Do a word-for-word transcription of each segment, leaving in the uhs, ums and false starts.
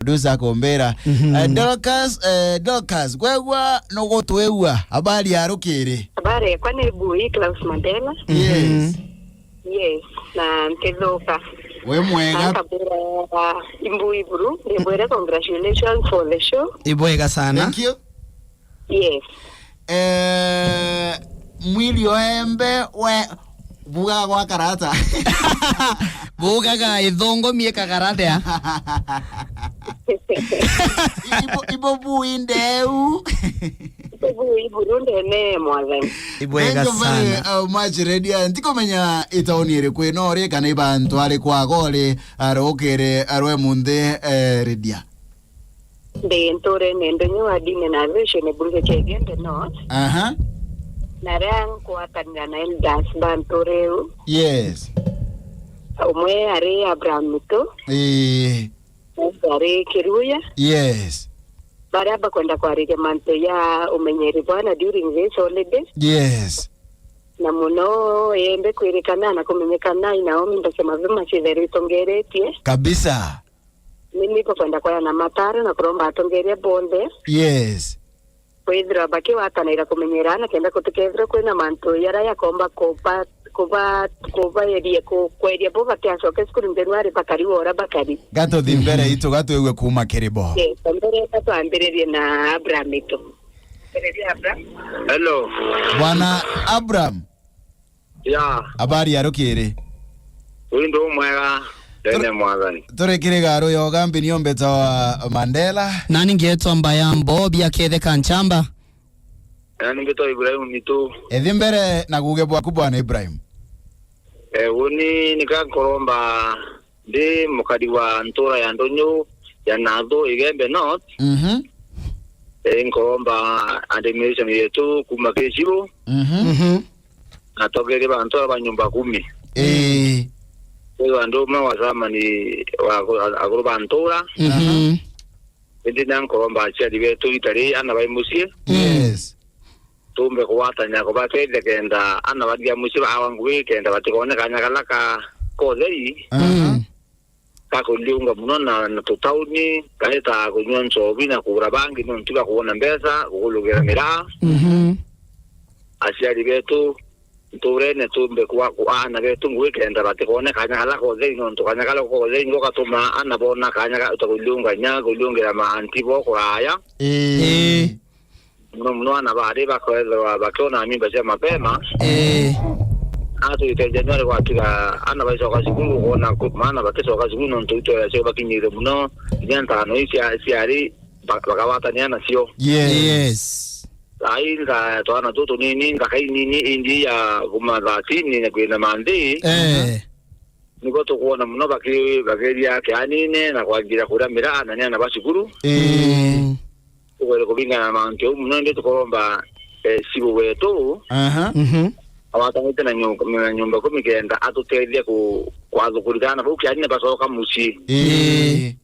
Producer akumbira. Mhm. Eh, Dorcas, eh, Dorcas, kwegwa nugutwigua, habari ya rukiri? Habari yakwa ni Bui Klaus Mandela. Yes. Yes, na ntithuka. We mwega? Nkabwira Imbui Buru, ndibwire congratulations for the show. Ibwega sana. Thank you. Yes. Eh, mwili oembe we bugaga gwa karata. Bugaga ithongo mie kakarata. Ibo, ibo bu indeu. Ibo bu iburu ndene mwathani. Ibwega sana. Thank you very, uh, much, Redia. Ntikumenya itauni iriku ino uri kana ibantu ari kwaga uri arukire arwe munthi, eh, Redia. Ndi nturene ndunyu wa dini na vision bunge kia Igembe North. Aha. Na ria nkwatanira na elders ba nture iu. Yes. Umwe ari Abraham Mitu. Ii. Umwe ari Kiruya. Yes. Baria bakwenda kwariria mantu ya umenyeri bwana during this holiday. Yes. Na muno yembe kwirikana na kumenyekana inaomi ndasema vima citherwe itongeretie. Kabisa. Mimi tukwenda kwaya na mataro na kuromba atongeria bonthe. Yes. Kwithirwa bakiwatanira kumenyera na kenda kutikethirwa kwina mantu yara yakomba kuba, kuba, kubaeria ku-, kweria bo batiacoke cukuru nthenu ari bakari wora bakari. Gatuthi mbere itu gatwigwe kuma kiri bo. Yes, mbere ka twambiririe na Abraham itu. Hello. Bwana Abraham. Ya. Habari ya rukiri? Windu mwega, ndene mwathani. Turi kiri garu yoga, mbini ombeta wa Mandela. Nani ngietwa Mbayambo, bia kethe kanchamba. Nani mbetwa Ibrahim Mitu. Ethi mbere na guge bwaku bwana Ibrahim. Eh, uni nika nkuromba ndi mukari wa ntura ya Ndunyu ya Nathu Igembe North. Mhm. Eh, nkuromba administration yetu kuma Kiciru. Mhm. Mhm. Na togerie bantu ba nyumba kumi. Ii. Kwithirwa ndi umwe wa chamani wa agu-, aguru ba ntura. Mhm. Indi na nkuromba aciari betu itari ana bai mucii. Yes. Tumbe kuwatanya kubatethia kenda ana bathia mucii bawa ngugi kenda batikone kanya kala ka kothei. Aha. Mm. Kakuriunga muno na, na tutauni, kaita kunyua nchobi na kugura bangi nontu bwa kuona mbeca, kugulugira miraa. Mhm. Aciari betu, nturene tumbe kwa, kwa ana betu ngugi kenda batikone kanya kala kothei, nontu kanya kala kothei ngo gatuma ana bona kanya ga, ta kuriungania, kuriungira maanti bo kuraya. Ii. Ii. Muno muno ana bari bakethirwa bakiona mimba cia mapema. Ii. Atwite Januari gwatiga ana baicoka cukuru, ukona ku-, maana baticoka cukuru nontu itwera cio bakinyire muno, kinya ntano ii cia, ciari ba-, bakawatania nacio. Yes. Yes. Thaa ii nka-, twana tutu nini, nthaka inini indi ya kuma thirteen na kwina manthi. Eh. Niko tukwona muno baki-, bakiria kianine na kwanjira kuria miraa na niana ba cukuru. Ii. Mm. Tugwere kuringana na mauntu jau muno, indi tukuromba, eh, cibũ wetu, aha, mhm, awatanite na nyu-, na nyumba kumi kenda atutethie ku-, kwathukurithana bau kiarine bacoka mucii. Ii.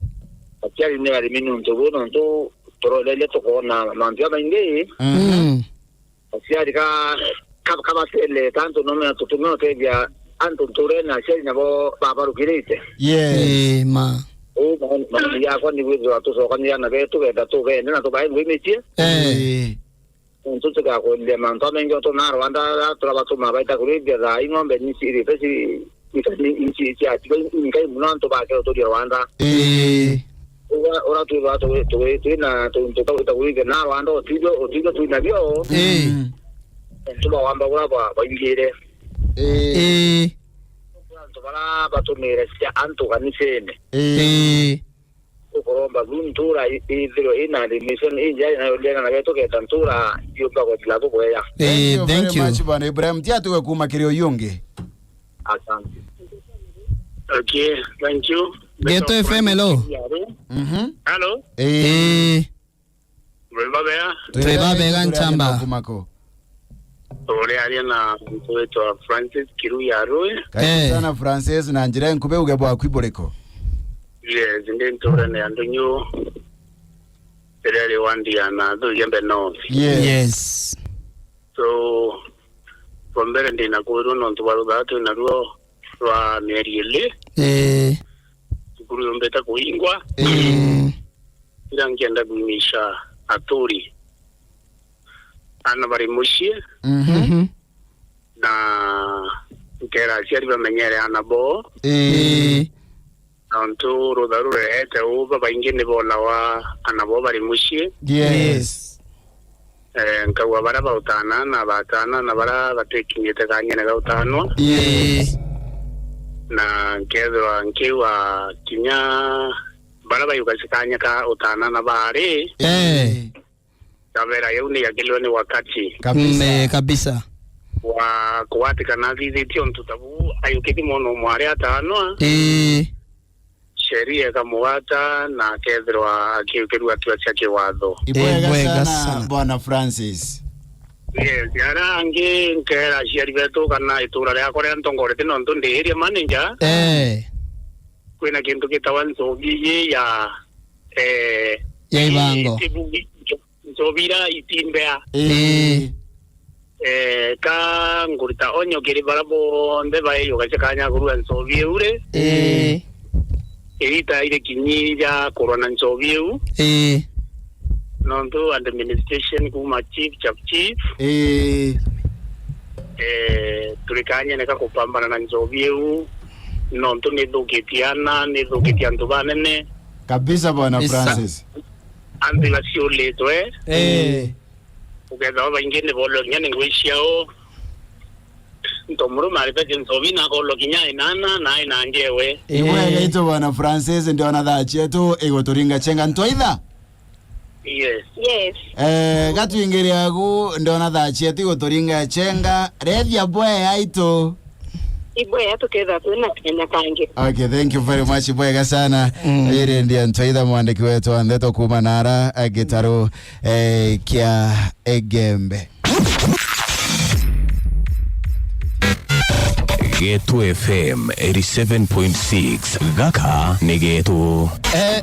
Aciari ni barimi niuntu buu, nontu turoreria tukoona mauntu jamaingi. Aha. Mm. Aciari ka, ka, kabacelete antu no mena tutume utethia antu nturene, aciari nabo babarukirite. Yes. Ii, ma. Uu maoni, maoni jakwa ni kwithirwa tucokania ana betu kenda tubene na tubae ngui micii. Eh. Ii. Nontu tugakuria mantu jamaingi utu na Rwanda, turabatuma baita kurithia thaa ii ng'ombe ni cirite ci-, Ika ni inchi cia tiga inkai muno antu bake uturia Rwanda. Ii. Ura, ura twithwa tu, tu, twina tu, tu, tu, tu, na Rwanda utithio, utithio twina bio. Ii. Mm. Tuba wamba ura ba, baingire. Ii. Ii. Antu bara batumire cia antu kanisene. Ii. Ii. Tukuromba bu ntura i-, ithirwe ina remission injari nayo ndiana na betu kenda ntura yumba gotila bubweya. Eh, thank you very much, Bwana Ibrahim. Tia tuwe kuma kiri uyu ungi. Asante. Okay, thank you. Geto F M, hello. Mhm. Hello. Eh. Eh. Mwe babea? Twe babega nchamba. Kumako. Uriaria na mtu wetu wa Francis Kiruya Arue. Karibu sana Francis, na njira nkube uge bwaku iburiko. Yes, ndi nturene ya Ndunyu. Iria ri wandi ya Nathu Igembe North. Yes. Yes. So, kwa mbere ndina kwirwo nontu bwa ruthaa twina ruo rwa mieri ili. Eh. Cukuru yumbite kuingwa. Eh. Mm. Nkienda kuinisha aturi, ana bari mucii, Mhm. Mhm. na nkera aciari bamenyere ana boo. Ii. Ii. Nontu rutha rurehete uu, babaingi ni bolawa ana boo bari mucii. Yes. Yes. Eh, nkauga baria bautana na batana na baria batikinyite kanyene ga utanwa. Yes. Na nkethirwa nkiuga kinya baria baiuga cikanya ka utana na bari. Eh. Kabera yau ni yakilwe ni wakati. Kabisa. Mm, eh, kabisa. Wa kugwatikana athithitie untu ta buu, ayukiti mwana umwari atanwa. Eh. Sheria ikamugwata na akethirwa akiukirua atua cia kiwatho. Ibwega Ibwega sana, sana. Bwana Francis. Yes, ara angi nkera aciari betu kana itura riakwa ria ntongorete nontu ndi area manager. Eh. Kwina kintu gitawa nchobi ii ya, eh, Ya ibango. Itibugi, nchobi ira itimbea. Ii. Ii. Eh, ka ngurita onyo kiri bara bonthe baiyuga cia kanya kurua nchobi iu ri. Ii. Irita iri kinyi ja kurwa na nchobi iu. Ii. Nontu administration kuma chief, sub chief. Ii. Eh, turi kanyene ka kupambana na nchobi iu. Nontu ni thukitie ana, ni thukitie antu banene. Kabisa, Bwana Kabisa. Francis. Anthi baciuritwe. Ii. Ukethirwa baingi ni bolwa kinya ni ngui ciao. Nto murume aribete nchobi na akolwa kinya inana na ina njewe. Ibwega Ii. Itu, Bwana Francis, ndiona thaa cietu iguturinga chenga ntwaitha. Yes. Yes. Eh, gatwingire agu, ndiona thaa cietu iguturinga chenga. Rethia bwea itu. Ibwea tukethirwa twina kanya kangi. Okay, thank you very much. Bwega sana. Mm. Iri ndia ntwaitha mwandiki wetu wa ndeto kuma nara, eh, gitaru, eh, kia Egembe. Getu F M eighty-seven point six, gaka ni getu. Eh.